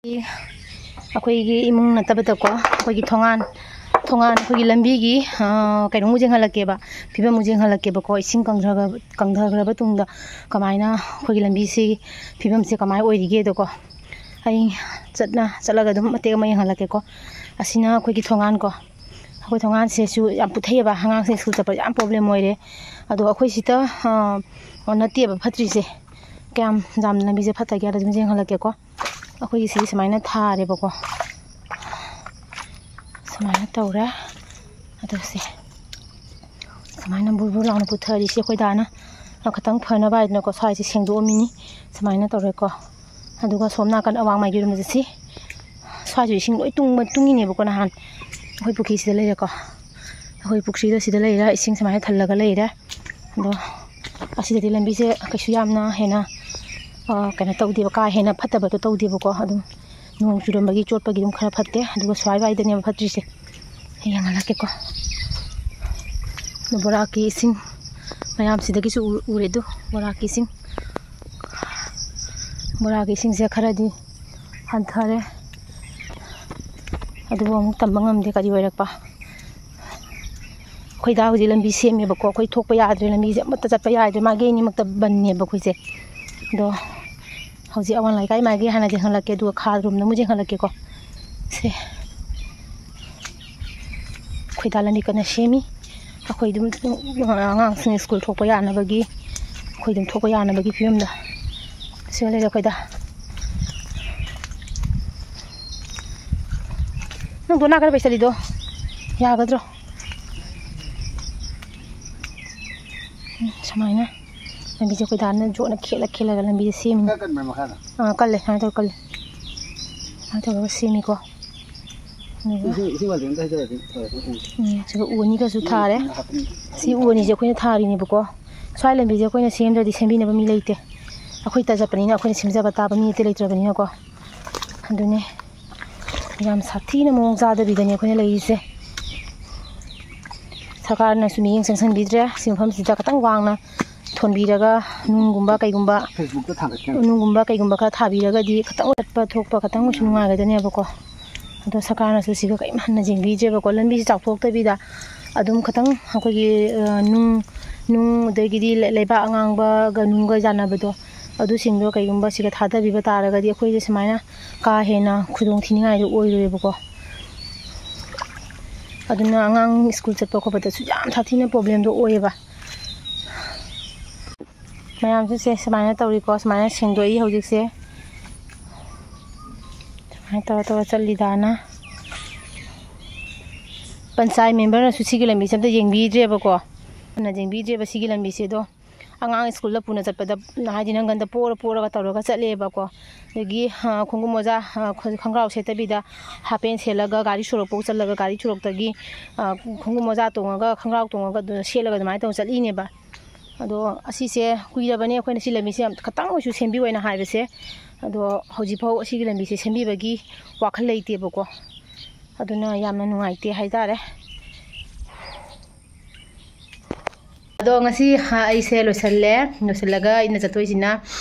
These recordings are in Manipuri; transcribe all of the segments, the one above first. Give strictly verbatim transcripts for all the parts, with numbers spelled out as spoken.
ꯑꯩꯈꯣꯏꯒꯤ ꯏꯃꯨꯡ ꯅꯠꯇꯕꯗꯀꯣ, ꯑꯩꯈꯣꯏꯒꯤ ꯊꯣꯡꯒꯥꯟ, ꯊꯣꯡꯒꯥꯟ, ꯑꯩꯈꯣꯏꯒꯤ ꯂꯝꯕꯤꯒꯤ, ꯑ, ꯀꯩꯅꯣꯃꯨꯛ ꯌꯦꯡꯍꯜꯂꯛꯀꯦꯕ, ꯐꯤꯕꯝꯃꯨꯛ ꯌꯦꯡꯍꯜꯂꯛꯀꯦꯕꯀꯣ꯫ ꯏꯁꯤꯡ ꯀꯪꯊꯈ꯭ꯔꯕ, ꯀꯪꯊꯈ꯭ꯔꯕ ꯇꯨꯡꯗ ꯀꯃꯥꯏꯅ ꯑꯩꯈꯣꯏꯒꯤ ꯂꯝꯕꯤꯁꯤ ꯐꯤꯕꯝꯁꯦ ꯀꯃꯥꯏꯅ ꯑꯣꯏꯔꯤꯒꯦꯗꯣꯀꯣ꯫ ꯑꯩ ꯆꯠꯅ, ꯆꯠꯂꯒ ꯑꯗꯨꯝ ꯃꯇꯦꯛ ꯑꯃ ꯌꯦꯡꯍꯜꯂꯛꯀꯦꯀꯣ꯫ ꯑꯁꯤꯅ ꯑꯩꯈꯣꯏꯒꯤ ꯊꯣꯡꯒꯥꯟꯀꯣ꯫ ꯑꯩꯈꯣꯏ ꯊꯣꯡꯒꯥꯟꯁꯤꯁꯨ ꯌꯥꯝ ꯄꯨꯊꯩꯑꯕ, ꯑꯉꯥꯡꯁꯤꯡ ꯁ꯭ꯀꯨꯜ ꯆꯠꯄꯗ ꯌꯥꯝ ꯄ꯭ꯔꯣꯕ꯭ꯂꯦꯝ ꯑꯣꯏꯔꯦ꯫ ꯑꯗꯣ ꯑꯩꯈꯣꯏ ꯁꯤꯗ, ꯑ, ꯅꯠꯇꯦꯕ ꯐꯠꯇ꯭ꯔꯤꯁꯦ, ꯀꯌꯥꯝ ꯌꯥꯝꯅ ꯂꯝꯕꯤꯁꯦ ꯐꯠꯇꯒꯦ ꯍꯥꯏꯕꯗ ꯑꯗꯨꯝ ꯌꯦꯡꯍꯜꯂꯛꯀꯦꯀꯣ꯫ ꯑꯩꯈꯣꯏꯒꯤ ꯁꯤꯗꯤ ꯁꯨꯃꯥꯏꯅ ꯊꯥꯔꯦꯕꯀꯣ꯫ ꯁꯨꯃꯥꯏꯅ ꯇꯧꯔꯦ꯫ ꯑꯗꯣ ꯁꯦ, ꯁꯨꯃꯥꯏꯅ ꯕꯨꯔ ꯕꯨꯔ ꯂꯥꯎꯅ ꯄꯨꯊꯔꯤꯁꯦ ꯑꯩꯈꯣꯏ ꯗꯥꯅ꯫ ꯈꯤꯇꯪ ꯐꯅꯕ ꯍꯥꯏꯗꯅꯀꯣ, ꯁ꯭ꯋꯥꯏꯁꯦ ꯁꯦꯡꯗꯣꯛꯑꯝꯃꯤꯅꯤ꯫ ꯁꯨꯃꯥꯏꯅ ꯇꯧꯔꯦꯀꯣ꯫ ꯑꯗꯨꯒ ꯁꯣꯝ ꯅꯥꯀꯟ ꯑꯋꯥꯡ ꯃꯥꯏꯒꯤꯔꯣꯝꯗꯁꯦ ꯁꯤ, ꯁ꯭ꯋꯥꯏꯁꯨ ꯏꯁꯤꯡ ꯂꯣꯏ ꯇꯨꯡꯕ, ꯇꯨꯡꯉꯤꯅꯦꯕꯀꯣ ꯅꯍꯥꯟ꯫ ꯑꯩꯈꯣꯏ ꯄꯨꯈ꯭ꯔꯤꯁꯤꯗ ꯂꯩꯔꯦꯀꯣ꯫ ꯑꯩꯈꯣꯏ ꯄꯨꯈ꯭ꯔꯤꯗꯣ ꯁꯤꯗ ꯂꯩꯔꯦ, ꯏꯁꯤꯡ ꯁꯨꯃꯥꯏꯅ ꯊꯜꯂꯒ ꯂꯩꯔꯦ꯫ ꯑꯗꯣ ꯑꯁꯤꯗꯗꯤ ꯂꯝꯕꯤꯁꯦ ꯀꯩꯁꯨ ꯌꯥꯝꯅ ꯍꯦꯟꯅ, ꯑ, ꯀꯩꯅꯣ ꯇꯧꯗꯦꯕ, ꯀꯥ ꯍꯦꯟꯅ ꯐꯠꯇꯕꯗꯣ ꯇꯧꯗꯦꯕꯀꯣ꯫ ꯑꯗꯨꯝ ꯅꯣꯡ ꯆꯨꯔꯝꯕꯒꯤ ꯆꯣꯠꯄꯒꯤ ꯑꯗꯨꯝ ꯈꯔ ꯐꯠꯇꯦ꯫ ꯑꯗꯨꯒ ꯁ꯭ꯋꯥꯏ ꯋꯥꯏꯗꯅꯦꯕ ꯐꯠꯇ꯭ꯔꯤꯁꯦ꯫ ꯑꯩ ꯌꯦꯡꯍꯜꯂꯛꯀꯦꯀꯣ꯫ ꯑꯗꯣ ꯕꯣꯔꯥꯛꯀꯤ ꯏꯁꯤꯡ ꯃꯌꯥꯝꯁꯤꯗꯒꯤꯁꯨ ꯎ-, ꯎꯔꯦ꯫ ꯑꯗꯨ ꯕꯣꯔꯥꯛꯀꯤ ꯏꯁꯤꯡ, ꯕꯣꯔꯥꯛꯀꯤ ꯏꯁꯤꯡꯁꯦ ꯈꯔꯗꯤ ꯍꯟꯊꯔꯦ꯫ ꯑꯗꯨꯕꯨ ꯑꯃꯨꯛ ꯇꯝꯕ ꯉꯝꯗꯦ ꯀꯔꯤ ꯑꯣꯏꯔꯛꯄ꯫ ꯑꯩꯈꯣꯏ ꯗꯥ ꯍꯧꯖꯤꯛ ꯂꯝꯕꯤ ꯁꯦꯝꯃꯦꯕꯀꯣ꯫ ꯑꯩꯈꯣꯏ ꯊꯣꯛꯄ ꯌꯥꯗ꯭ꯔꯦ, ꯂꯝꯕꯤꯁꯦ ꯑꯃꯠꯇ ꯆꯠꯄ ꯌꯥꯗ꯭ꯔꯦ, ꯃꯥꯏꯀꯩ ꯑꯅꯤꯃꯛꯇ ꯕꯟꯅꯦꯕ ꯑꯩꯈꯣꯏꯁꯦ꯫ ꯑꯗꯣ ꯍꯧꯖꯤꯛ ꯑꯋꯥꯡ ꯂꯩꯀꯥꯏ ꯃꯥꯏꯀꯩ ꯍꯥꯟꯅ ꯌꯦꯡꯍꯜꯂꯛꯀꯦ, ꯑꯗꯨꯒ ꯈꯥꯔꯣꯝꯗ ꯑꯃꯨꯛ ꯌꯦꯡꯍꯜꯂꯛꯀꯦꯀꯣ꯫ ꯁꯦ, ꯑꯩꯈꯣꯏ ꯗꯥ ꯂꯝꯕꯤ ꯀꯟꯅ ꯁꯦꯝꯃꯤ꯫ ꯑꯩꯈꯣꯏ ꯑꯗꯨꯝ ꯑꯉꯥꯡꯁꯤꯡ ꯁ꯭ꯀꯨꯜ ꯊꯣꯛꯄ ꯌꯥꯅꯕꯒꯤ ꯑꯩꯈꯣꯏ ꯑꯗꯨꯝ ꯊꯣꯛꯄ ꯌꯥꯅꯕꯒꯤ ꯐꯤꯕꯝꯗ ꯁꯤꯗ ꯂꯩꯔꯦ ꯑꯩꯈꯣꯏꯗ꯫ ꯅꯪ ꯗꯣꯅꯥ ꯀꯥꯏ ꯄꯩꯁꯜꯂꯤꯗꯣ? ꯌꯥꯒꯗ꯭ꯔꯣ? ꯎꯝ, ꯁꯨꯃꯥꯏꯅ ꯂꯝꯕꯤꯁꯦ ꯑꯩꯈꯣꯏ ꯗꯥꯅ ꯖꯣꯠꯅ ꯈꯦꯠꯂ ꯈꯦꯠꯂꯒ ꯂꯝꯕꯤꯁꯦ ꯁꯦꯝꯃꯤ꯫ ꯈꯔ ꯀꯟꯕ꯭ꯔꯥ ꯃꯈꯥꯗ? ꯑꯥ, ꯀꯜꯂꯦ, ꯁꯨꯃꯥꯏꯅ ꯇꯧꯔ ꯀꯜꯂꯦ꯫ ꯁꯨꯃꯥꯏꯅ ꯇꯧꯔꯒ ꯁꯦꯝꯃꯤꯀꯣ꯫ ꯑꯗꯨꯒ ꯏꯁꯤꯡ, ꯏꯁꯤꯡ ꯕꯥꯜꯇꯤꯟ ꯑꯝꯇ ꯍꯩꯖꯔꯗꯤ ꯐꯔꯦ, ꯎꯝ꯫ ꯎꯝ, ꯁꯤꯗ ꯎ ꯑꯅꯤꯒꯁꯨ ꯊꯥꯔꯦ꯫ ꯁꯤ ꯎ ꯑꯅꯤꯁꯦ ꯑꯩꯈꯣꯏꯅ ꯊꯥꯔꯤꯅꯦꯕꯀꯣ꯫ ꯁ꯭ꯋꯥꯏ ꯂꯝꯕꯤꯁꯦ ꯑꯩꯈꯣꯏꯅ ꯁꯦꯝꯗ꯭ꯔꯗꯤ ꯁꯦꯝꯕꯤꯅꯕ ꯃꯤ ꯂꯩꯇꯦ꯫ ꯑꯩꯈꯣꯏꯇ ꯆꯠꯄꯅꯤꯅ, ꯑꯩꯈꯣꯏꯅ ꯁꯦꯝꯖꯕ ꯇꯥꯕ, ꯃꯤ ꯑꯇꯩ ꯂꯩꯇ꯭ꯔꯕꯅꯤꯅꯀꯣ꯫ ꯑꯗꯨꯅꯦ, ꯌꯥꯝ ꯁꯥꯊꯤꯅ ꯃꯑꯣꯡ ꯆꯥꯗꯕꯤꯗꯅꯦ ꯑꯩꯈꯣꯏꯅ ꯂꯩꯔꯤꯁꯦ꯫ ꯁꯔꯀꯥꯔꯅꯁꯨ ꯃꯤꯠꯌꯦꯡ ꯆꯪꯁꯤꯟꯕꯤꯗ꯭ꯔꯦ꯫ ꯁꯤ ꯃꯐꯝꯁꯤꯗ ꯈꯤꯇꯪ ꯋꯥꯡꯅ ꯊꯣꯟꯕꯤꯔꯒ ꯅꯨꯡꯒꯨꯝꯕ ꯀꯩꯒꯨꯝꯕ, ꯅꯨꯡꯒꯨꯝꯕ ꯀꯩꯒꯨꯝꯕ ꯈꯔ ꯊꯥꯕꯤꯔꯒꯗꯤ ꯈꯤꯇꯪ ꯆꯠꯄ ꯊꯣꯛꯄ ꯈꯤꯇꯪ ꯑꯣꯏꯁꯨ ꯅꯨꯡꯉꯥꯏꯒꯗꯅꯦꯕꯀꯣ꯫ ꯑꯗꯣ ꯁꯔꯀꯥꯔꯅꯁꯨ ꯁꯤꯒ ꯀꯔꯤꯝ ꯍꯟꯅ ꯌꯦꯡꯕꯤꯗ꯭ꯔꯦꯕꯀꯣ꯫ ꯂꯝꯕꯤꯁꯤ ꯆꯥꯎꯊꯣꯛꯇꯕꯤꯗ ꯑꯗꯨꯝ ꯈꯤꯇꯪ ꯑꯩꯈꯣꯏꯒꯤ, ꯑ, ꯅꯨꯡ, ꯅꯨꯡ ꯑꯗꯒꯤꯗꯤ ꯂꯩ-, ꯂꯩꯕꯥꯛ ꯑꯉꯥꯡꯕꯒ ꯅꯨꯡꯒ ꯌꯥꯟꯅꯕꯗꯣ, ꯑꯗꯨꯁꯤꯡꯗꯣ ꯀꯩꯒꯨꯝꯕ ꯁꯤꯒ ꯊꯥꯗꯕꯤꯕ ꯇꯥꯔꯒꯗꯤ ꯑꯩꯈꯣꯏꯁꯦ ꯁꯨꯃꯥꯏꯅ ꯀꯥ ꯍꯦꯟꯅ ꯈꯨꯗꯣꯡ ꯊꯤꯅꯤꯡꯉꯥꯏꯗꯣ ꯑꯣꯏꯔꯣꯏꯕꯀꯣ꯫ ꯑꯗꯨꯅ ꯑꯉꯥꯡ ꯁ꯭ꯀꯨꯜ ꯆꯠꯄ ꯈꯣꯠꯄꯗꯁꯨ ꯌꯥꯝ ꯁꯥꯊꯤꯅ ꯄ꯭ꯔꯣꯕ꯭ꯂꯦꯝꯗꯣ ꯑꯣꯏꯌꯦꯕ꯫ ꯃꯌꯥꯝꯁꯨ ꯁꯦ ꯁꯨꯃꯥꯏꯅ ꯇꯧꯔꯤꯀꯣ, ꯁꯨꯃꯥꯏꯅ ꯁꯦꯡꯗꯣꯛꯏ ꯍꯧꯖꯤꯛꯁꯦ꯫ ꯁꯨꯃꯥꯏꯅ ꯇꯧꯔ ꯇꯧꯔ ꯆꯠꯂꯤꯗꯥꯅ꯫ ꯄꯟꯆꯥꯌꯠ ꯃꯦꯝꯕꯔꯅꯁꯨ ꯁꯤꯒꯤ ꯂꯝꯕꯤꯁꯦ ꯑꯝꯇ ꯌꯦꯡꯕꯤꯗ꯭ꯔꯦꯕꯀꯣ꯫ ꯐꯅ ꯌꯦꯡꯕꯤꯗ꯭ꯔꯦꯕ ꯁꯤꯒꯤ ꯂꯝꯕꯤꯁꯦ꯫ ꯑꯗꯣ ꯑꯉꯥꯡ ꯁ꯭ꯀꯨꯜꯗ ꯄꯨꯅ ꯆꯠꯄꯗ, ꯍꯥꯏꯗꯤ, ꯅꯪꯒꯟꯗ ꯄꯣꯔ ꯄꯣꯔꯒ ꯇꯧꯔꯒ ꯆꯠꯂꯦꯕꯀꯣ꯫ ꯑꯗꯒꯤ, ꯑ, ꯈꯣꯡꯒꯨꯞ ꯃꯣꯖꯥ, ꯑ, ꯈ-, ꯈꯣꯡꯒ꯭ꯔꯥꯎ ꯁꯦꯠꯇꯕꯤꯗ ꯍꯥꯞ ꯄꯦꯟ ꯁꯦꯠꯂꯒ ꯒꯥꯔꯤ ꯁꯣꯔꯣꯛꯐꯥꯎ ꯆꯠꯂꯒ ꯒꯥꯔꯤ ꯁꯣꯔꯣꯛꯇꯒꯤ, ꯑ, ꯈꯣꯡꯒꯨꯞ ꯃꯣꯖꯥ ꯇꯣꯡꯉꯒ, ꯈꯣꯡꯒ꯭ꯔꯥꯎ ꯇꯣꯡꯉꯒ ꯑꯗꯨ ꯁꯦꯠꯂꯒ ꯑꯗꯨꯃꯥꯏꯅ ꯇꯧꯔ ꯆꯠꯂꯤꯅꯦꯕ꯫ ꯑꯗꯣ ꯑꯁꯤꯁꯦ ꯀꯨꯏꯔꯕꯅꯦ ꯑꯩꯈꯣꯏꯅ ꯁꯤ ꯂꯝꯕꯤꯁꯦ ꯌꯥꯝ ꯈꯇꯪ ꯑꯣꯏꯁꯨ ꯁꯦꯝꯕꯤꯌꯣꯅ ꯍꯥꯏꯕꯁꯦ꯫ ꯑꯗꯣ ꯍꯧꯖꯤꯛꯐꯥꯎ ꯑꯁꯤꯒꯤ ꯂꯝꯕꯤꯁꯦ ꯁꯦꯝꯕꯤꯕꯒꯤ ꯋꯥꯈꯜ ꯂꯩꯇꯦꯕꯀꯣ꯫ ꯑꯗꯨꯅ ꯌꯥꯝꯅ ꯅꯨꯡꯉꯥꯏꯇꯦ ꯍꯥꯏꯇꯥꯔꯦ꯫ ꯑꯗꯣ ꯉꯁꯤ, ꯍꯥ, ꯑꯩꯁꯦ ꯂꯣꯏꯁꯜꯂꯦ꯫ ꯂꯣꯏꯁꯜꯂꯒ ꯑꯩꯅ ꯆꯠꯇꯣꯏꯁꯤꯅ,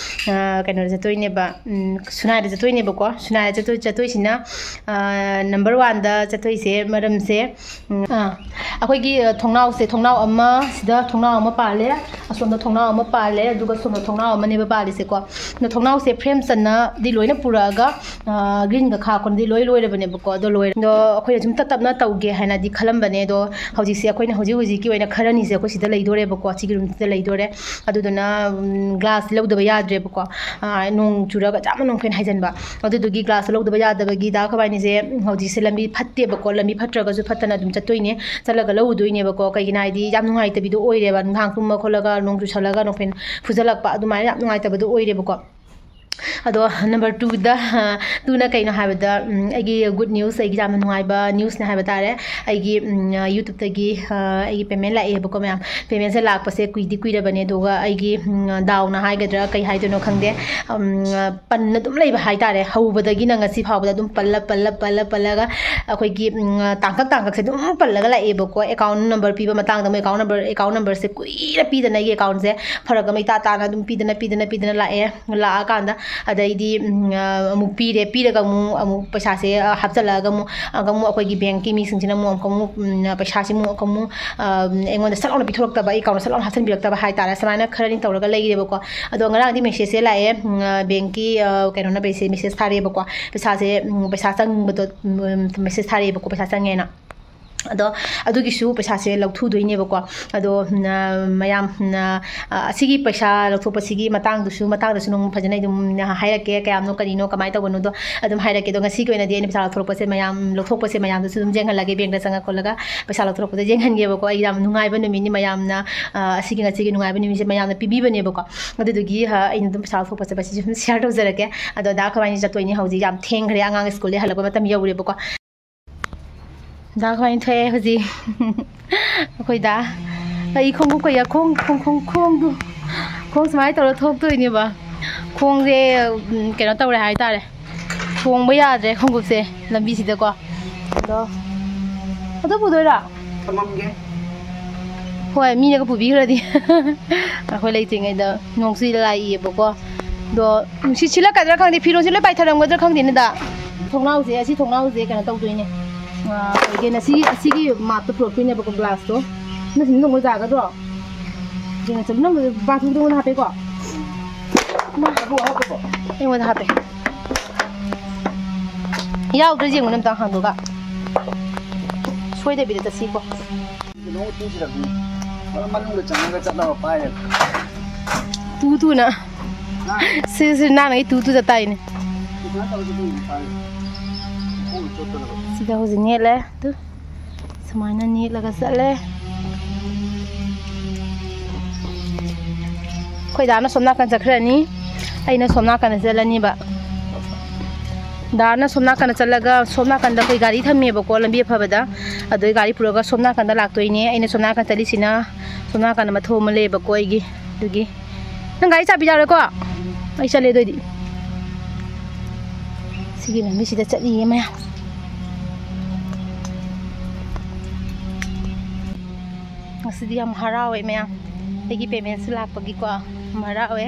ꯑ, ꯀꯩꯅꯣꯗ ꯆꯠꯇꯣꯏꯅꯦꯕ, ꯎꯝ, ꯁꯨꯅꯥꯏꯗ ꯆꯠꯇꯣꯏꯅꯦꯕꯀꯣ꯫ ꯁꯨꯅꯥꯏꯗ ꯆꯠꯇꯣꯏ-, ꯆꯠꯇꯣꯏꯁꯤꯅ, ꯑ, ꯅꯝꯕꯔ ꯋꯥꯟꯗ ꯆꯠꯇꯣꯏꯁꯦ ꯃꯔꯝꯁꯦ, ꯎꯝ, ꯑ, ꯑꯩꯈꯣꯏꯒꯤ, ꯑ, ꯊꯣꯡꯅꯥꯎꯁꯦ, ꯊꯣꯡꯅꯥꯎ ꯑꯃ, ꯁꯤꯗ ꯊꯣꯡꯅꯥꯎ ꯑꯃ ꯄꯥꯜꯂꯦ, ꯑꯁꯣꯝꯗ ꯊꯣꯡꯅꯥꯎ ꯑꯃ ꯄꯥꯜꯂꯦ, ꯑꯗꯨꯒ ꯁꯣꯝꯗ ꯊꯣꯡꯅꯥꯎ ꯑꯃꯅꯦꯕ ꯄꯥꯜꯂꯤꯁꯦꯀꯣ꯫ ꯑꯗꯣ ꯊꯣꯡꯅꯥꯎꯁꯦ ꯐ꯭ꯔꯦꯝ ꯆꯟꯅꯗꯤ ꯂꯣꯏꯅ ꯄꯨꯔꯛꯑꯒ, ꯑ, ꯒ꯭ꯔꯤꯟꯒ ꯈꯥꯛꯄꯅꯗꯤ ꯂꯣꯏ ꯂꯣꯏꯔꯕꯅꯦꯕꯀꯣ꯫ ꯑꯗꯣ ꯂꯣꯏꯔꯦ꯫ ꯑꯗꯣ ꯑꯩꯈꯣꯏꯅ ꯁꯨꯝ ꯇꯞ ꯇꯞꯅ ꯇꯧꯒꯦ ꯍꯥꯏꯅꯗꯤ ꯈꯜꯂꯝꯕꯅꯦ꯫ ꯑꯗꯣ ꯍꯧꯖꯤꯛꯁꯦ ꯑꯩꯈꯣꯏꯅ ꯍꯧꯖꯤꯛ ꯍꯧꯖꯤꯛꯀꯤ ꯑꯣꯏꯅ ꯈꯔꯅꯤꯁꯦ ꯑꯩꯈꯣꯏ ꯁꯤꯗ ꯂꯩꯗꯣꯔꯦꯕꯀꯣ, ꯁꯤꯒꯤ ꯔꯨꯝꯁꯤꯗ ꯂꯩꯗꯣꯔꯦ꯫ ꯑꯗꯨꯗꯨꯅ, ꯎꯝ, ꯒ꯭ꯂꯥꯁ ꯂꯧꯗꯕ ꯌꯥꯗ꯭ꯔꯦꯕꯀꯣ꯫ ꯑ, ꯅꯣꯡ ꯆꯨꯔꯒ ꯌꯥꯝꯅ ꯅꯣꯡꯐꯦꯟ ꯍꯥꯏꯖꯟꯕ꯫ ꯑꯗꯨꯗꯨꯒꯤ ꯒ꯭ꯂꯥꯁ ꯂꯧꯗꯕ ꯌꯥꯗꯕꯒꯤ ꯗꯥ ꯈꯣꯏꯕꯥꯅꯤꯁꯦ, ꯎꯝ, ꯍꯧꯖꯤꯛꯁꯦ ꯂꯝꯕꯤ ꯐꯠꯇꯦꯕꯀꯣ꯫ ꯂꯝꯕꯤ ꯐꯠꯇ꯭ꯔꯒꯁꯨ ꯐꯠꯇꯅ ꯑꯗꯨꯝ ꯆꯠꯇꯣꯏꯅꯦ꯫ ꯆꯠꯂꯒ ꯂꯧꯔꯨꯗꯣꯏꯅꯦꯕꯀꯣ꯫ ꯀꯩꯒꯤꯅꯣ ꯍꯥꯏꯗꯤ ꯌꯥꯝ ꯅꯨꯡꯉꯥꯏꯇꯕꯤꯗꯣ ꯑꯣꯏꯔꯦꯕ꯫ ꯅꯨꯡꯗꯥꯡ ꯇꯨꯝꯕ ꯈꯣꯠꯂꯒ ꯅꯣꯡ ꯆꯨꯁꯜꯂꯒ ꯅꯣꯡꯐꯦꯟ ꯐꯨꯖꯜꯂꯛꯄ ꯑꯗꯨꯃꯥꯏꯅ ꯌꯥꯝ ꯅꯨꯡꯉꯥꯏꯇꯕꯗꯣ ꯑꯣꯏꯔꯦꯕꯀꯣ꯫ ꯑꯗꯣ ꯅꯝꯕꯔ ꯇꯨꯗ, ꯇꯨꯅ ꯀꯩꯅꯣ ꯍꯥꯏꯕꯗ, ꯎꯝ, ꯑꯩꯒꯤ ꯒꯨꯗ ꯅ꯭ꯌꯨꯁ, ꯑꯩꯒꯤ ꯌꯥꯝꯅ ꯅꯨꯡꯉꯥꯏꯕ ꯅ꯭ꯌꯨꯁꯅꯦ ꯍꯥꯏꯕ ꯇꯥꯔꯦ꯫ ꯑꯩꯒꯤ, ꯎꯝ, ꯌꯨꯇ꯭ꯌꯨꯕꯇꯒꯤ, ꯑ, ꯑꯩꯒꯤ ꯄꯦꯃꯦꯟ ꯂꯥꯛꯑꯦꯕꯀꯣ ꯃꯌꯥꯝ꯫ ꯄꯦꯃꯦꯟꯁꯦ ꯂꯥꯛꯄꯁꯦ ꯀꯨꯏꯗꯤ ꯀꯨꯏꯔꯕꯅꯦ, ꯑꯗꯨꯒ ꯑꯩꯒꯤ, ꯎꯝ, ꯗꯥꯎꯅ ꯍꯥꯏꯒꯗ꯭ꯔꯥ ꯀꯩ ꯍꯥꯏꯗꯣꯏꯅꯣ ꯈꯪꯗꯦ, ꯎꯝ, ꯄꯟꯅ ꯑꯗꯨꯝ ꯂꯩꯕ ꯍꯥꯏꯇꯥꯔꯦ꯫ ꯍꯧꯕꯗꯒꯤꯅ ꯉꯁꯤ ꯐꯥꯎꯕꯗ ꯑꯗꯨꯝ ꯄꯜꯂ, ꯄꯜꯂ, ꯄꯜꯂ, ꯄꯜꯂꯒ ꯑꯩꯈꯣꯏꯒꯤ, ꯎꯝ, ꯇꯥꯡꯀꯛ ꯇꯥꯡꯀꯛꯁꯦ ꯑꯗꯨꯝ ꯄꯜꯂꯒ ꯂꯥꯛꯑꯦꯕꯀꯣ꯫ ꯑꯦꯀꯥꯎꯟ ꯅꯝꯕꯔ ꯄꯤꯕ ꯃꯇꯥꯡꯗ ꯑꯃꯨꯛ ꯑꯦꯀꯥꯎꯟ ꯅꯝꯕꯔ, ꯑꯦꯀꯥꯎꯟ ꯅꯝꯕꯔꯁꯦ ꯀꯨꯏꯔ ꯄꯤꯗꯅ ꯑꯩꯒꯤ ꯑꯦꯀꯥꯎꯟꯁꯦ ꯐꯔꯛ ꯑꯃ ꯏꯇꯥ ꯇꯥꯅ ꯑꯗꯨꯝ ꯄꯤꯗꯅ, ꯄꯤꯗꯅ, ꯄꯤꯗꯅ ꯂꯥꯛꯑꯦ꯫ ꯂꯥꯛꯑꯀꯥꯟꯗ ꯑꯗꯩꯗꯤ, ꯎꯝ, ꯑ, ꯑꯃꯨꯛ ꯄꯤꯔꯦ꯫ ꯄꯤꯔꯒ ꯑꯃꯨꯛ, ꯑꯃꯨꯛ ꯄꯩꯁꯥꯁꯦ, ꯑ, ꯍꯥꯞꯆꯤꯜꯂꯛꯑꯒ ꯑꯃꯨꯛ, ꯑꯃꯨꯛ ꯑꯩꯈꯣꯏꯒꯤ ꯕꯦꯡꯛꯀꯤ ꯃꯤꯁꯤꯡꯁꯤꯅ ꯑꯃꯨꯛ, ꯑꯃꯨꯛ, ꯑꯃꯨꯛ, ꯎꯝ, ꯄꯩꯁꯥꯁꯤ ꯑꯃꯨꯛ, ꯑꯃꯨꯛ, ꯑ, ꯑꯩꯉꯣꯟꯗ ꯁꯠ ꯂꯥꯎꯅ ꯄꯤꯊꯣꯔꯛꯇꯕ, ꯑꯩ ꯑꯦꯀꯥꯎꯟꯗ ꯁꯠ ꯂꯥꯎꯅ ꯍꯥꯞꯆꯤꯟꯕꯤꯔꯛꯇꯕ ꯍꯥꯏꯇꯥꯔꯦ꯫ ꯁꯨꯃꯥꯏꯅ ꯈꯔꯅꯤ ꯇꯧꯔꯒ ꯂꯩꯔꯦꯕꯀꯣ꯫ ꯑꯗꯣ ꯉꯔꯥꯡꯗꯤ ꯃꯦꯁꯦꯖꯁꯦ ꯂꯥꯛꯑꯦ, ꯎꯝ, ꯑ, ꯕꯦꯡꯛꯀꯤ, ꯑ, ꯀꯩꯅꯣꯅ ꯃꯦꯁꯦꯖ, ꯃꯦꯁꯦꯖ ꯊꯥꯔꯛꯑꯦꯕꯀꯣ꯫ ꯄꯩꯁꯥꯁꯦ, ꯎꯝ, ꯄꯩꯁꯥ ꯆꯪꯕꯗꯣ, ꯎꯝ, ꯃꯦꯁꯦꯖ ꯊꯥꯔꯛꯑꯦꯕꯀꯣ, ꯄꯩꯁꯥ ꯆꯪꯉꯦꯅ꯫ ꯑꯗꯣ ꯑꯗꯨꯒꯤꯁꯨ ꯄꯩꯁꯥꯁꯦ ꯂꯧꯊꯨꯗꯣꯏꯅꯦꯕꯀꯣ꯫ ꯑꯗꯣ, ꯎꯝ, ꯑ, ꯃꯌꯥꯝ, ꯎꯝ, ꯑ, ꯑꯁꯤꯒꯤ ꯄꯩꯁꯥ ꯂꯧꯊꯣꯛꯄꯁꯤꯒꯤ ꯃꯇꯥꯡꯗꯨꯁꯨ, ꯃꯇꯥꯡꯗꯁꯨ ꯅꯣꯡꯃ ꯐꯖꯅ ꯑꯩ ꯑꯗꯨꯝ ꯍꯥꯏꯔꯛꯀꯦ, ꯀꯌꯥꯝꯅꯣ, ꯀꯔꯤꯅꯣ, ꯀꯃꯥꯏꯅ ꯇꯧꯕꯅꯣꯗꯣ ꯑꯗꯨꯝ ꯍꯥꯏꯔꯛꯀꯦ꯫ ꯑꯗꯣ ꯉꯁꯤꯒꯤ ꯑꯣꯏꯅꯗꯤ ꯑꯩꯅ ꯄꯩꯁꯥ ꯂꯧꯊꯣꯛꯄꯁꯦ, ꯃꯌꯥꯝ ꯂꯧꯊꯣꯛꯄꯁꯦ ꯃꯌꯥꯝꯗꯁꯨ ꯑꯗꯨꯝ ꯌꯦꯡꯍꯜꯂꯒꯦ, ꯕꯦꯡꯛꯇ ꯆꯪꯉ ꯈꯣꯠꯂꯒ ꯄꯩꯁꯥ ꯂꯧꯊꯣꯔꯛꯄꯗ ꯌꯦꯡꯍꯟꯒꯦꯕꯀꯣ꯫ ꯑꯩ ꯌꯥꯝ ꯅꯨꯡꯉꯥꯏꯕ ꯅꯨꯃꯤꯠꯅꯤ, ꯃꯌꯥꯝꯅ, ꯑ, ꯑꯁꯤꯒꯤ ꯉꯁꯤꯒꯤ ꯅꯨꯡꯉꯥꯏꯕ ꯅꯨꯃꯤꯠꯁꯦ ꯃꯌꯥꯝꯅ ꯄꯤꯕꯤꯕꯅꯦꯕꯀꯣ꯫ ꯑꯗꯨꯗꯨꯒꯤ, ꯑ, ꯑꯩꯅ ꯑꯗꯨꯝ ꯄꯩꯁꯥ ꯂꯧꯊꯣꯛꯄꯁꯦ ꯃꯁꯤꯁꯨ ꯑꯗꯨꯝ ꯁꯤꯌꯔ ꯇꯧꯖꯔꯛꯀꯦ꯫ ꯑꯗꯣ ꯗꯥ ꯑꯩꯈꯣꯏꯕꯥꯅꯤ ꯆꯠꯇꯣꯏꯅꯤ ꯍꯧꯖꯤꯛ, ꯌꯥꯝ ꯊꯦꯡꯈ꯭ꯔꯦ, ꯑꯉꯥꯡ ꯁ꯭ꯀꯨꯜꯗꯒꯤ ꯍꯜꯂꯛꯄ ꯃꯇꯝ ꯌꯧꯔꯦꯕꯀꯣ꯫ ꯗꯥ ꯈ꯭ꯋꯥꯏ ꯊꯣꯛꯑꯦ ꯍꯧꯖꯤꯛ꯫ ꯑꯩꯈꯣꯏꯗ ꯑꯩ ꯈꯣꯡꯎꯞ ꯀꯩꯀꯥ, ꯈꯣꯡ, ꯈꯣꯡ, ꯈꯣꯡ, ꯈꯣꯡꯗꯨ, ꯈꯣꯡ ꯁꯨꯃꯥꯏꯅ ꯇꯧꯔ ꯊꯣꯛꯇꯣꯏꯅꯦꯕ꯫ ꯈꯣꯡꯁꯦ, ꯎꯝ, ꯀꯩꯅꯣ ꯇꯧꯔꯦ ꯍꯥꯏꯇꯥꯔꯦ, ꯊꯣꯡꯕ ꯌꯥꯗ꯭ꯔꯦ ꯈꯣꯡꯎꯞꯁꯦ ꯂꯝꯕꯤꯁꯤꯗꯀꯣ꯫ ꯑꯗꯣ, ꯑꯗꯨ ꯄꯨꯗꯣꯏꯔꯣ? ꯊꯝꯃꯝꯒꯦ꯫ ꯍꯣꯏ, ꯃꯤꯅꯒ ꯄꯨꯕꯤꯈ꯭ꯔꯗꯤ꯫ ꯑꯩꯈꯣꯏ ꯂꯩꯇ꯭ꯔꯤꯉꯩꯗ ꯅꯣꯡꯁꯨ ꯂꯥꯛꯏꯌꯦꯕꯀꯣ꯫ ꯑꯗꯣ ꯅꯨꯡꯁꯤꯠ ꯁꯤꯠꯂꯛꯀꯗ꯭ꯔꯥ ꯈꯪꯗꯦ, ꯐꯤꯔꯣꯜꯁꯦ ꯂꯣꯏ ꯄꯥꯏꯊꯔꯝꯒꯗ꯭ꯔꯥ ꯈꯪꯗꯦꯅꯦ ꯗꯥ꯫ ꯊꯣꯡꯅꯥꯎꯁꯦ, ꯑꯁꯤ ꯊꯣꯡꯅꯥꯎꯁꯦ ꯀꯩꯅꯣ ꯇꯧꯗꯣꯏꯅꯦ꯫ ꯑꯥ, ꯀꯩꯅꯣ, ꯑꯁꯤꯒꯤ, ꯑꯁꯤꯒꯤ ꯃꯥꯞꯇꯣ ꯄꯨꯔꯛꯇꯣꯏꯅꯦꯕꯀꯣ, ꯒ꯭ꯂꯥꯁꯇꯣ꯫ ꯅꯪ ꯁꯤꯗ ꯇꯣꯡꯕ ꯌꯥꯒꯗ꯭ꯔꯣ? ꯌꯦꯡꯉꯁꯤ꯫ ꯅꯪ ꯕꯥꯊꯔꯨꯝꯗ ꯑꯩꯉꯣꯟꯗ ꯍꯥꯞꯄꯦꯀꯣ? ꯃꯥ, ꯑꯩꯉꯣꯟꯗ ꯍꯥꯞꯄꯦ꯫ ꯌꯥꯎꯗ꯭ꯔꯥ ꯌꯦꯡꯉꯨꯅꯦ ꯑꯝꯇꯪ ꯍꯥꯡꯗꯣꯛꯑꯒ꯫ ꯁꯣꯏꯗꯕꯤꯗ ꯆꯠꯁꯤꯀꯣ꯫ ꯀꯩꯅꯣ ꯇꯨꯁꯤꯔꯛꯅꯤ꯫ ꯃꯔꯝ ꯃꯅꯨꯡꯗ ꯆꯪꯉꯒ ꯆꯠꯂꯒ ꯄꯥꯏꯔꯦ꯫ ꯇꯨ ꯇꯨꯅ꯫ ꯁꯤ, ꯁꯤ ꯅꯥꯟꯅ ꯑꯩ ꯇꯨ ꯇꯨꯗ ꯇꯥꯏꯅꯦ꯫ ꯁꯨꯃꯥꯏꯅ ꯇꯧꯔꯒ ꯑꯗꯨꯝ ꯄꯥꯏꯔꯦ꯫ ꯈꯣꯡꯅ ꯆꯠꯇꯅꯕ꯫ ꯁꯤꯗ ꯍꯧꯖꯤꯛ ꯅꯦꯠꯂꯦ꯫ ꯇꯨ꯫ ꯁꯨꯃꯥꯏꯅ ꯅꯦꯠꯂꯒ ꯆꯠꯂꯦ꯫ ꯑꯩꯈꯣꯏ ꯗꯥꯅ ꯁꯣꯝ ꯅꯥꯀꯟ ꯆꯠꯈ꯭ꯔꯅꯤ꯫ ꯑꯩꯅ ꯁꯣꯝ ꯅꯥꯀꯟꯗ ꯆꯠꯂꯅꯤꯕ꯫ ꯗꯥꯅ ꯁꯣꯝ ꯅꯥꯀꯟꯗ ꯆꯠꯂꯒ, ꯁꯣꯝ ꯅꯥꯀꯟꯗ ꯑꯩꯈꯣꯏ ꯒꯥꯔꯤ ꯊꯝꯃꯦꯕꯀꯣ, ꯂꯝꯕꯤ ꯑꯐꯕꯗ꯫ ꯑꯗꯨꯒꯤ ꯒꯥꯔꯤ ꯄꯨꯔꯒ ꯁꯣꯝ ꯅꯥꯀꯟꯗ ꯂꯥꯛꯇꯣꯏꯅꯦ꯫ ꯑꯩꯅ ꯁꯣꯝ ꯅꯥꯀꯟ ꯆꯠꯂꯤꯁꯤꯅ, ꯁꯣꯝ ꯅꯥꯀꯟꯗ ꯃꯊꯧ ꯑꯃ ꯂꯩꯌꯦꯕꯀꯣ ꯑꯩꯒꯤ꯫ ꯑꯗꯨꯒꯤ, ꯅꯪ ꯒꯥꯔꯤ ꯆꯥꯕꯤ ꯌꯥꯔꯣꯏꯀꯣ? ꯑꯩ ꯆꯠꯂꯦ ꯑꯗꯨ ꯑꯣꯏꯗꯤ꯫ ꯁꯤꯒꯤ ꯂꯝꯕꯤꯁꯤꯗ ꯆꯠꯂꯤꯌꯦ ꯃꯌꯥꯝ꯫ ꯉꯁꯤꯗꯤ ꯌꯥꯝ ꯍꯔꯥꯎꯋꯦ ꯃꯌꯥꯝ, ꯑꯩꯒꯤ ꯄꯦꯃꯦꯟꯁꯨ ꯂꯥꯛꯄꯒꯤꯀꯣ ꯌꯥꯝ ꯍꯔꯥꯎꯋꯦ꯫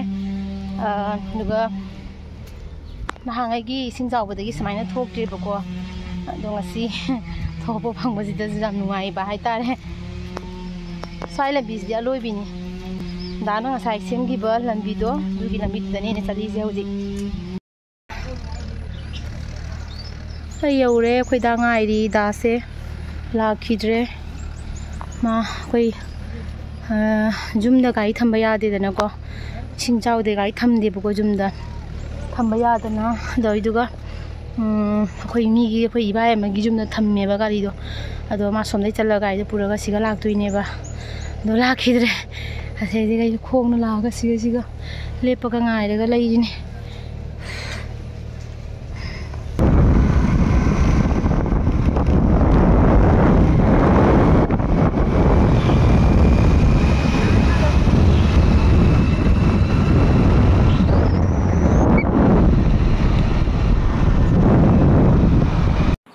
ꯑꯥ, ꯑꯗꯨꯒ ꯅꯍꯥꯟꯉꯩꯒꯤ ꯏꯁꯤꯡ ꯆꯥꯎꯕꯗꯒꯤ ꯁꯨꯃꯥꯏꯅ ꯊꯣꯛꯇ꯭ꯔꯤꯕꯀꯣ, ꯑꯗꯣ ꯉꯁꯤ ꯊꯣꯛꯄ ꯐꯪꯕꯁꯤꯗꯁꯨ ꯌꯥꯝ ꯅꯨꯡꯉꯥꯏꯕ ꯍꯥꯏꯇꯥꯔꯦ꯫ ꯁ꯭ꯋꯥꯏ ꯂꯝꯕꯤꯁꯤꯗꯤ ꯑꯂꯣꯏꯕꯤꯅꯤ꯫ ꯗꯥꯅ ꯉꯁꯥꯏ ꯁꯦꯝꯈꯤꯕ ꯂꯝꯕꯤꯗꯣ, ꯑꯗꯨꯒꯤ ꯂꯝꯕꯤꯗꯨꯗꯅꯦ ꯑꯩꯅ ꯆꯠꯂꯤꯁꯦ ꯍꯧꯖꯤꯛ꯫ ꯑꯩ ꯌꯧꯔꯦ꯫ ꯑꯩꯈꯣꯏ ꯗꯥ ꯉꯥꯏꯔꯤ꯫ ꯗꯥꯁꯦ ꯂꯥꯛꯈꯤꯗ꯭ꯔꯦ꯫ ꯃꯥ ꯑꯩꯈꯣꯏ, ꯑ, ꯌꯨꯝꯗ ꯒꯥꯔꯤ ꯊꯝꯕ ꯌꯥꯗꯦꯗꯅꯀꯣ꯫ ꯏꯁꯤꯡ ꯆꯥꯎꯗꯦ, ꯒꯥꯔꯤ ꯊꯝꯗꯦꯕꯀꯣ ꯌꯨꯝꯗ꯫ ꯊꯝꯕ ꯌꯥꯗꯅ ꯇꯧꯔꯤꯗꯨꯒ, ꯎꯝ, ꯑꯩꯈꯣꯏ ꯃꯤꯒꯤ, ꯑꯩꯈꯣꯏ ꯏꯕꯥꯏ ꯑꯃꯒꯤ ꯌꯨꯝꯗ ꯊꯝꯃꯦꯕ ꯒꯥꯔꯤꯗꯣ꯫ ꯑꯗꯣ ꯃꯥ ꯁꯣꯝꯗꯩ ꯆꯠꯂꯒ ꯒꯥꯔꯤꯗꯣ ꯄꯨꯔꯒ ꯁꯤꯒ ꯂꯥꯛꯇꯣꯏꯅꯦꯕ꯫ ꯑꯗꯣ ꯂꯥꯛꯈꯤꯗ꯭ꯔꯦ꯫ ꯑꯁꯤꯗꯩꯗꯤ ꯑꯩꯁꯨ ꯈꯣꯡꯅ ꯂꯥꯛꯑꯒ ꯁꯤꯒ, ꯁꯤꯒ ꯂꯦꯞꯄꯒ ꯉꯥꯏꯔꯒ ꯂꯩꯔꯤꯅꯦ꯫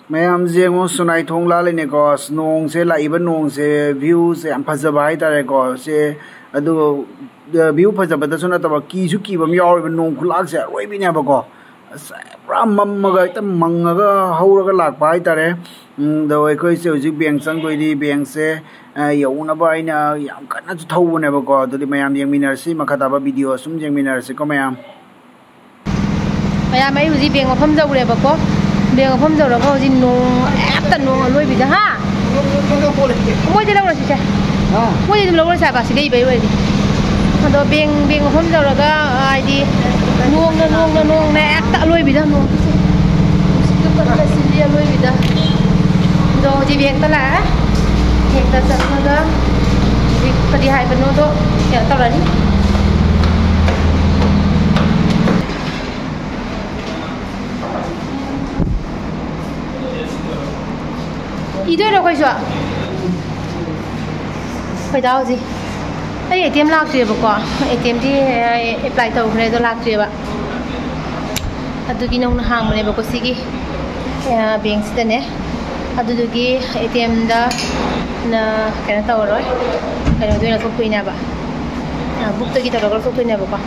ꯃꯌꯥꯝꯁꯦ ꯌꯦꯡꯉꯣ, ꯁꯨꯅꯥꯏ ꯊꯣꯡ ꯂꯥꯜꯂꯤꯅꯦꯀꯣ꯫ ꯑꯁ, ꯅꯣꯡꯁꯦ, ꯂꯥꯛꯏꯕ ꯅꯣꯡꯁꯦ, ꯚ꯭ꯌꯨꯁꯦ ꯌꯥꯝ ꯐꯖꯕ ꯍꯥꯏꯇꯥꯔꯦꯀꯣ꯫ ꯁꯦ, ꯑꯗꯨ, ꯑ, ꯚ꯭ꯌꯨ ꯐꯖꯕꯗꯁꯨ ꯅꯠꯇꯕ, ꯀꯤꯁꯨ ꯀꯤꯕ ꯑꯃ ꯌꯥꯎꯔꯤꯕ, ꯅꯣꯡ ꯈꯨꯂꯥꯛꯁꯦ ꯑꯔꯣꯏꯕꯤꯅꯦꯕꯀꯣ꯫ ꯑꯁ, ꯄꯨꯔꯥ ꯃꯝꯃꯒ, ꯍꯦꯛꯇ ꯃꯪꯉꯒ ꯍꯧꯔꯒ ꯂꯥꯛꯄ ꯍꯥꯏꯇꯥꯔꯦ꯫ ꯎꯝ, ꯑꯗꯣ ꯑꯩꯈꯣꯏꯁꯦ ꯍꯧꯖꯤꯛ ꯕꯦꯡ ꯆꯪꯗꯣꯏꯅꯤ꯫ ꯕꯦꯡꯁꯦ, ꯑ, ꯌꯧꯅꯕ ꯑꯩꯅ ꯌꯥꯝ ꯀꯟꯅꯁꯨ ꯊꯧꯕꯅꯦꯕꯀꯣ꯫ ꯑꯗꯨꯗꯤ ꯃꯌꯥꯝ ꯌꯦꯡꯃꯤꯟꯅꯔꯁꯤ, ꯃꯈꯥ ꯇꯥꯕ ꯚꯤꯗꯤꯑꯣ ꯁꯨꯝ ꯌꯦꯡꯃꯤꯟꯅꯔꯁꯤꯀꯣ ꯃꯌꯥꯝ꯫ ꯃꯌꯥꯝ, ꯑꯩ ꯍꯧꯖꯤꯛ ꯕꯦꯡ ꯃꯐꯝ ꯌꯧꯔꯦꯕꯀꯣ꯫ ꯕꯦꯡ ꯃꯐꯝ ꯌꯧꯔꯒ ꯍꯧꯖꯤꯛ ꯅꯣꯡ, ꯍꯦꯛꯇ ꯅꯣꯡ ꯑꯂꯣꯏꯕꯤꯗ, ꯍꯥ? ꯃꯣꯏꯗ ꯂꯧꯔꯁꯤꯁꯦ꯫ ꯃꯣꯏꯗ ꯑꯗꯨꯝ ꯂꯧꯔꯁꯦ ꯍꯥꯏꯕ, ꯁꯤꯗ ꯏꯕꯩ ꯑꯣꯏꯔꯗꯤ꯫ ꯑꯗꯣ ꯕꯦꯡ, ꯕꯦꯡ ꯃꯐꯝ ꯌꯧꯔꯒ, ꯍꯥꯏꯗꯤ, ꯅꯣꯡꯅ, ꯅꯣꯡꯅ, ꯅꯣꯡꯅ ꯍꯦꯛꯇ ꯑꯂꯣꯏꯕꯤꯗ ꯅꯣꯡ꯫ ꯅꯨꯡꯁꯤꯠꯇꯨ ꯀꯟꯅ ꯁꯤꯠꯂꯤ ꯑꯂꯣꯏꯕꯤꯗ꯫ ꯑꯗꯣ ꯍꯧꯖꯤꯛ ꯕꯦꯡꯇ ꯂꯥꯛꯑꯦ꯫ ꯕꯦꯡꯇ ꯆꯪꯉꯒ ꯍꯧꯖꯤꯛ ꯀꯔꯤ ꯍꯥꯏꯕꯅꯣꯗꯣ ꯀꯩꯅꯣ ꯇꯧꯔꯅꯤ꯫ ꯏꯗꯣꯏꯔꯣ ꯑꯩꯈꯣꯏꯁꯨ? ꯑꯩꯈꯣꯏꯗꯥ ꯍꯧꯖꯤꯛ ꯑꯩ ꯑꯦ ꯇꯤ ꯑꯦꯝ ꯂꯥꯛꯇ꯭ꯔꯤꯑꯕꯀꯣ, ꯑꯦ ꯇꯤ ꯑꯦꯝꯗꯤ ꯑꯦꯄ꯭ꯂꯥꯏ ꯇꯧꯈ꯭ꯔꯦ, ꯑꯗꯣ ꯂꯥꯛꯇ꯭ꯔꯤꯑꯕ꯫ ꯑꯗꯨꯒꯤ ꯅꯧꯅ ꯍꯥꯡꯕꯅꯦꯕꯀꯣ ꯁꯤꯒꯤ ꯕꯦꯡꯁꯤꯗꯅꯦ꯫ ꯑꯗꯨꯗꯨꯒꯤ ꯑꯦ ꯇꯤ ꯑꯦꯝꯗ ꯀꯩꯅꯣ ꯇꯧꯔꯔꯣꯏ, ꯀꯩꯅꯣꯗ ꯑꯣꯏꯅ ꯂꯧꯊꯣꯛꯇꯣꯏꯅꯦꯕ, ꯕꯨꯛꯇꯒꯤ ꯇꯧꯔꯒ ꯂꯧꯊꯣꯛꯇꯣꯏꯅꯦꯕꯀꯣ꯫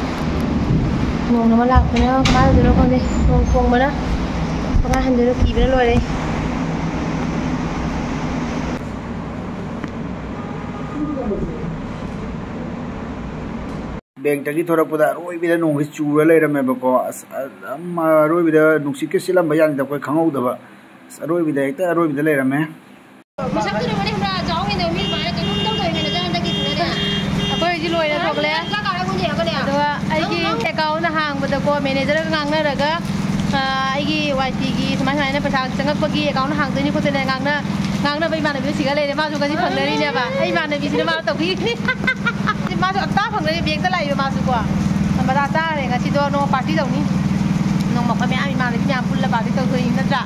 ꯅꯣꯡꯅ ꯑꯃ ꯂꯥꯛꯄꯅ ꯀꯃꯥꯏꯅ ꯇꯧꯗꯣꯏꯅꯣ ꯈꯪꯗꯦ, ꯅꯣꯡ ꯈꯣꯡꯕꯅ ꯀꯃꯥꯏꯅ ꯍꯟꯗꯣꯏꯅꯣ ꯀꯤꯕꯅ ꯂꯣꯏꯔꯦ꯫ ꯕꯦꯡꯛꯇꯒꯤ ꯊꯣꯔꯛꯄꯗ ꯑꯔꯣꯏꯕꯤꯗ ꯅꯣꯡꯁꯤ ꯆꯨꯔ ꯂꯩꯔꯝꯃꯦꯕꯀꯣ꯫ ꯑꯁ, ꯑ-, ꯑꯝ, ꯑꯔꯣꯏꯕꯤꯗ ꯅꯨꯡꯁꯤꯠꯀ ꯁꯤꯠꯂꯝꯕ ꯌꯥꯅꯤꯗ ꯑꯩꯈꯣꯏ ꯈꯪꯍꯧꯗꯕ꯫ ꯑꯁ, ꯑꯔꯣꯏꯕꯤꯗ, ꯍꯦꯛꯇ ꯑꯔꯣꯏꯕꯤꯗ ꯂꯩꯔꯝꯃꯦ꯫ ꯃꯁꯛꯇꯨꯅ ꯃꯅꯦ ꯈꯪꯕ꯭ꯔꯥ? ꯆꯥꯎ ꯍꯦꯟꯅ ꯃꯤ ꯑꯗꯨꯃꯥꯏꯅ ꯀꯩꯅꯣꯝ ꯇꯧ ꯇꯧꯋꯦ ꯃꯦꯅꯦꯖꯔ ꯍꯟꯗꯛꯀꯤꯗꯨꯅꯅꯦ꯫ ꯑꯩꯈꯣꯏ ꯍꯧꯖꯤꯛ ꯂꯣꯏꯔ ꯊꯣꯛꯂꯦ꯫ ꯂꯥꯛ ꯀꯥꯔ ꯀꯨꯟ ꯌꯦꯡꯉꯒꯅꯦ꯫ ꯑꯗꯨꯒ ꯑꯩꯒꯤ ꯑꯦꯀꯥꯎꯟ ꯍꯥꯡꯕꯗꯀꯣ ꯃꯦꯅꯦꯖꯔꯒ ꯉꯥꯡꯅꯔꯒ, ꯑ, ꯑꯩꯒꯤ ꯋꯥꯏ ꯇꯤꯒꯤ ꯁꯨꯃꯥꯏ ꯁꯨꯃꯥꯏꯅ ꯄꯩꯁꯥ ꯆꯪꯉꯛꯄꯒꯤ ꯑꯦꯀꯥꯎꯟ ꯍꯥꯡꯗꯣꯏꯅꯤ ꯈꯣꯠꯇꯣꯏꯅꯤ ꯉꯥꯡꯅ-, ꯉꯥꯡꯅꯕ ꯏꯃꯥꯟꯅꯕꯤꯗꯣ ꯁꯤꯒ ꯂꯩꯔꯦ꯫ ꯃꯥꯁꯨ ꯉꯁꯤ ꯐꯪꯅꯔꯤꯅꯦꯕ꯫ ꯑꯩ ꯏꯃꯥꯟꯅꯕꯤꯁꯤꯅ ꯃꯥꯁꯨ ꯇꯧꯕꯤꯔꯤꯅꯤ꯫ ꯃꯥꯁꯨ ꯑꯝꯇ ꯐꯪꯅꯔꯤ, ꯕꯦꯡꯛꯇ ꯂꯥꯛꯏꯕ ꯃꯥꯁꯨ ꯀꯣ꯫ ꯃꯊꯥ ꯆꯥꯔꯦ ꯉꯁꯤꯗꯣ, ꯅꯣꯡꯃ ꯄꯥꯔꯇꯤ ꯇꯧꯅꯤ꯫ ꯅꯣꯡꯃ ꯑꯩꯈꯣꯏ ꯃꯌꯥꯝ ꯏꯃꯥꯟꯅꯕꯤ ꯃꯌꯥꯝ ꯄꯨꯜꯂ ꯄꯥꯔꯇꯤ ꯇꯧꯗꯣꯏꯅꯤ ꯅꯠꯇ꯭ꯔꯥ?